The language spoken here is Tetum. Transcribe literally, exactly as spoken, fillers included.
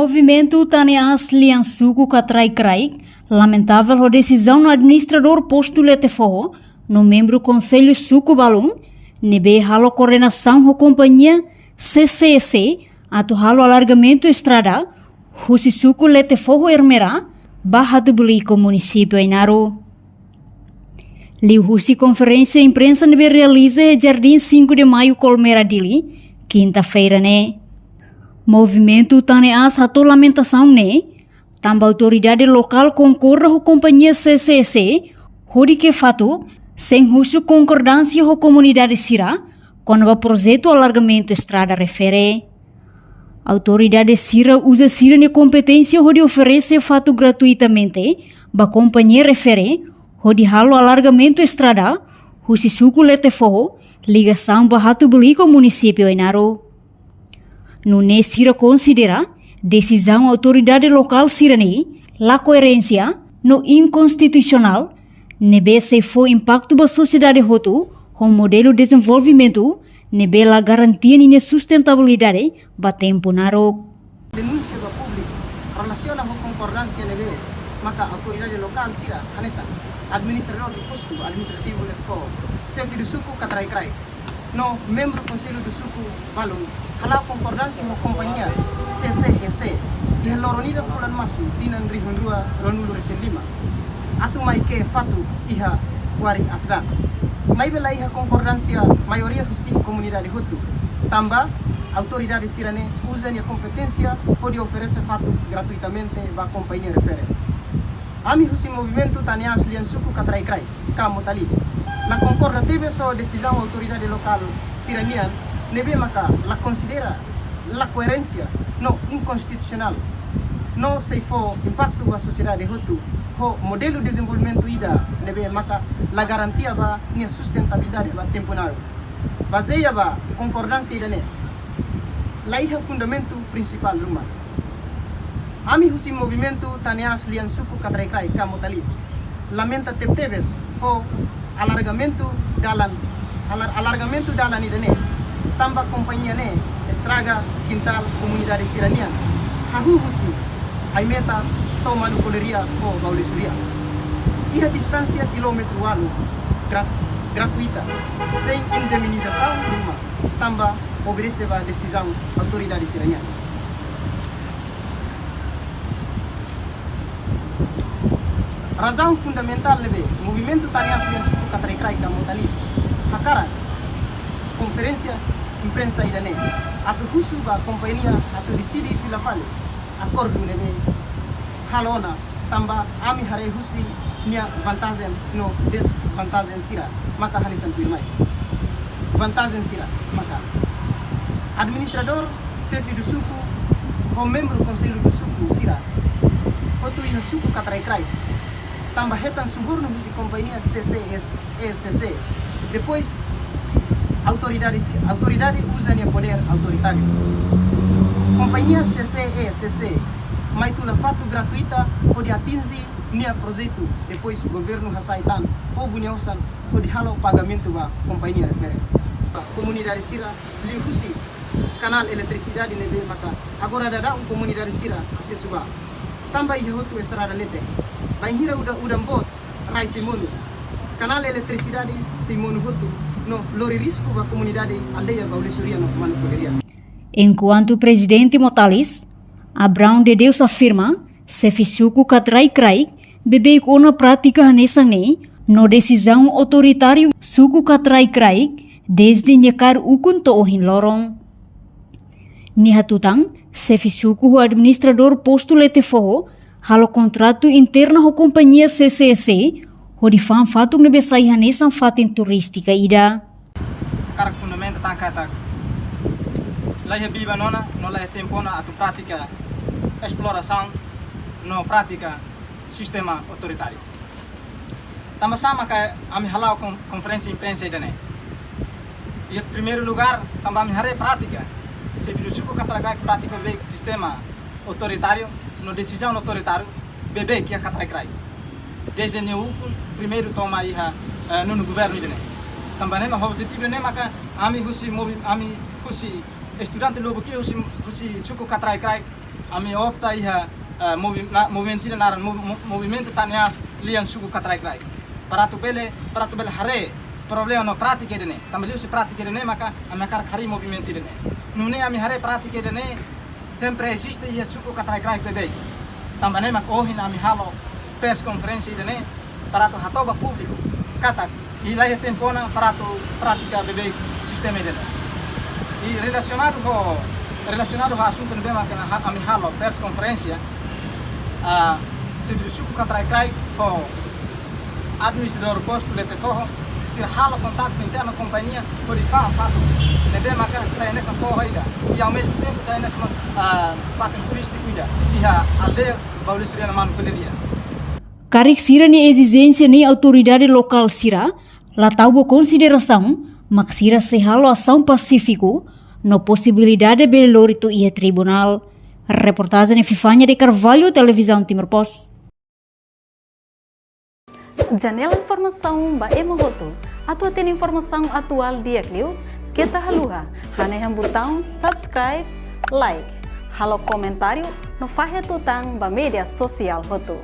Movimentu Tane Aas lian suku Katraik-Kraik lamentavel ho desizaun administradór postu Letefoho no membru Konsellu Suku balun ne'ebé halo koordenasaun ho kompañia C C E C atu halo alargamentu estrada husi suku Letefoho Ermera ba Hatubulico, munisípiu Ainaro. Liuhusi konferénsia imprensa ne'ebé realiza iha Jardim Cinco de Maio, Colmera, Dili, kinta-feira ne'e, Movimentu Tane Aas hato'o lamentasaun ne'e tanba autoridade lokál konkorda ho kompañia C C E C hodi ke fatuk sein husu konkordánsia ho komunidade sira kona-ba projetu alargamentu estrada refere. Autoridade sira uza sira-nia kompeténsia hodi oferese fatuk gratuitamente ba kompañia refere hodi halo alargamentu estrada husi suku Letefoho ligasaun ba Hatubulico, munisípiu Ainaro. Nune'e sira konsidera desizaun autoridade lokál sira-ne'e la koerénsia no inkonstitusionál, ne'ebé sei fó impaktu ba sosiedade hotu ho modelu dezenvolvimentu ne'ebé la garantia ninia sustentabilidade ba tempu naruk. Denúnsia ba públiku relasiona ho konkordánsia ne'ebé maka autoridade lokál sira hanesan administradór postu administrativu Letefoho, xefe suku Katraik-Kraik no membru Konsellu Suku balun hala'o konkordánsia ho kompañia C C E C iha loron ida fulan Marsu tinan rihun rua ruanulu-resin-lima atu mai ke fatuk iha Wari Asdan. Maibé la iha konkordánsia maioria husi komunidade hotu, tanba autoridade sira-ne'e uza nia kompeténsia hodi oferese fatuk gratuitamente ba kompañia refere. Ami husi Movimentu Tane Aas lian suku Katraik-Kraik ka Motalis la konkorda tebes ho desizaun autoridade lokál sira-nian ne'ebé maka la konsidera la koerénsia no inkonstitusionál no sei fó impaktu ba sosiedade hotu ho modelu dezenvolvimentu ida ne'ebé maka la garantia ba nia sustentabilidade ba tempu naruk. Bazeia ba konkordánsia ida-ne'e, la iha fundamentu prinsipál ruma. Ami husi Movimentu Tane Aas lian suku Katraik-Kraik ka Motalis lamenta tebetebes ho alargamentu dalan, alar-, alargamentu dalan ida-ne'e, tanba kompañia ne'e estraga kintál komunidade sira-nian, hahú husi Aimeta to'o Manu Koleria ho Baulé Suria, iha distánsia kilómetru ualu, grat-, gratuita, sein indemnizasaun ruma, tanba obedese ba desizaun autoridade sira-nian. Razaun fundamentál ne'ebé Movimentu Tane Aas lian suku Katraik-Kraik ka Motalis hakarak konferénsia imprensa ida-ne'e atu husu ba kompañia atu deside fila fali akordu ne'ebé halo ona, tanba ami haree husi nia vantajen no dezvantajen sira, maka hanesan tuirmai. Vantajen sira maka administradór, xefe suku ho membru Konsellu Suku sira hotu iha suku Katraik-Kraik tanba hetan subornu husi kompañia C C E C. Depois, autoridade si-, autoridade uza nia podér autoritáriu. Kompañia C C E C C mai tula fatuk gratuita hodi atinje nia projetu. Depois, governu hasai tan povu nia osan hodi halo pagamentu ba kompañia refere. Komunidade sira liuhusi kanál eletrisidade ne'ebé maka agora daudaun komunidade sira asesu ba, tanba iha hotu estrada leten. Bainhira udan, udan boot, rai sei monu, kanál eletrisidade sei monu hotu, no lori risku ba komunidade aldeia Baulé Suria no Manu Koleria. Enkuantu Prezidente Motalis, Abraão de Deus, afirma, xefe suku Katraik-Kraik bebeik ona prátika hanesan ne'e, no desizaun autoritáriu suku Katraik-Kraik dezde nia kaer ukun to'o ohin loron. Nia hatutan, xefe suku ho administradór postu Letefoho halo kontratu interna ho kompañia C C E C hodi fa'an fatuk ne'ebé sai hanesan fatin turístika ida. Hakarak fundamenta tan katak la iha biban ona, no la iha tempu ona atu prátika esplorasaun no prátika sistema autoritáriu. Tanba sá maka ami hala'o kon-, konferénsia imprensa ida-ne'e? Iha primeiru lugár, tanba ami haree prátika, xefe suku Katraik-Kraik prátika bebeik sistema autoritáriu, no desizaun autoritáriu bebeik iha Katraik-Kraik dezde nia ukun primeiru to'o mai iha, eh, nonu governu ida-ne'e. Tanba ne'e mak objetivu ne'e maka ami husi movi-, ami husi estudante lubuk ida husi, husi suku Katraik-Kraik Ami opta iha, eh, movi-, na-, movimentu ida naran mov-, mov-, Movimentu Tane Aas Lian Suku Katraik Raik. Para atu bele, para atu bele haree problema no prátika ida-ne'e. Tanba liuhusi prátika ida-ne'e maka ami hakarak harii movimentu ida-ne'e. Nune'e ami haree prátika ida-ne'e sempre eziste iha suku Katraik Raik beibeik. Tanba ne'e mak ohin ami halo press conference ida-ne'e para atu hato'o ba públiku katak iha laiha tempu ona para atu prátika beibeik sistema ida-ne'e. I relasionadu ho, relasionadu ho asuntu ne'ebé mak ha-, ami halo press conference, ah, xefe suku Katraik Raik ho administradór postu Letefoho, sira halo kontaktu internu kompañia hodi fa'an fatuk ne'ebé maka sai hanesan foho ida. I ao mesmo tempo sai hanesan mós, ah, fatin turístiku ida iha aldeia Baú Lixo Riana Manu Koliria. Karik sira-nia ezijénsia ne'e autoridade lokál sira la tau ba konsiderasaun, mak sira sei halo asaun pasífiku, no posibilidade bele lori to'o iha tribunál. Reportajen Epifania de Carvalho, Televizaun Timor Post. Janela informasaun ba ema hotu. Atu hatene informasaun atuál di'ak liu, keta haluha hanehan butaun subscribe, like, halo komentáriu no fahe tutan ba média sosiál hotu.